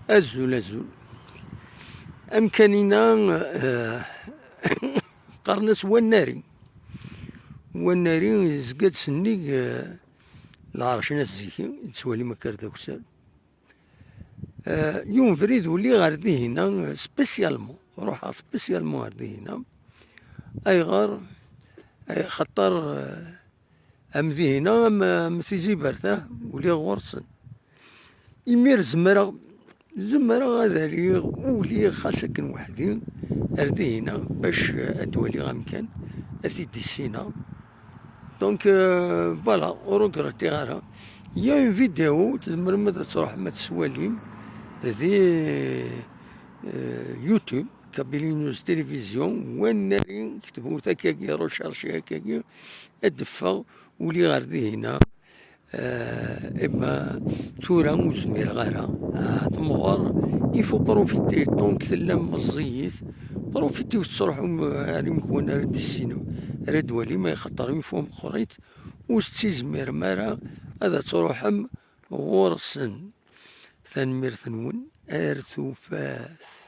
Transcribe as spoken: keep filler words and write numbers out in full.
Azul, azul. Amkan-ina, eh, qqaren-as Wannari. Wannari yezga-d sennig, eh, lɛerc n At Ziki, yettwalim akka ar d akessar. Eh, yiwen ubrid uliɣ ɣer dihina, eh, spécialement. Ruḥeɣ spécialement ɣer dihina. Ayɣer? Ay, xaṭer, eh, am dihina, am, am Tizi Bertah, uliɣ ɣur-sen. Imir zemreɣ, zemreɣ ad aliɣ, uliɣ xas akken weḥdi, ar dihina, bac, eh, ad waliɣ amkan, ad t-id-issineɣ. Donc, euh, voilà, ur regrettiɣ ara. Il y a une vidéo, tzemrem ad truḥem ad teswalim di, euh, YouTube, Kabylie News Télévision, Wannari, ketbut akkagi, recherche akkagi, ad d-teffeɣ, uliɣ ar dihina. Eh, ima tura ur zmireɣ ara. Ah, temɣer, il faut profiter, donc tellam meẓẓiyit, profitiwet, tettruḥum ar imukan ara d-tissinem, ara d-twalim, ay xaṭer une fois meqqrit, ur tettizmirem ara ad truḥem ɣur-sen. Tanemmirt-nwen, ar tufat.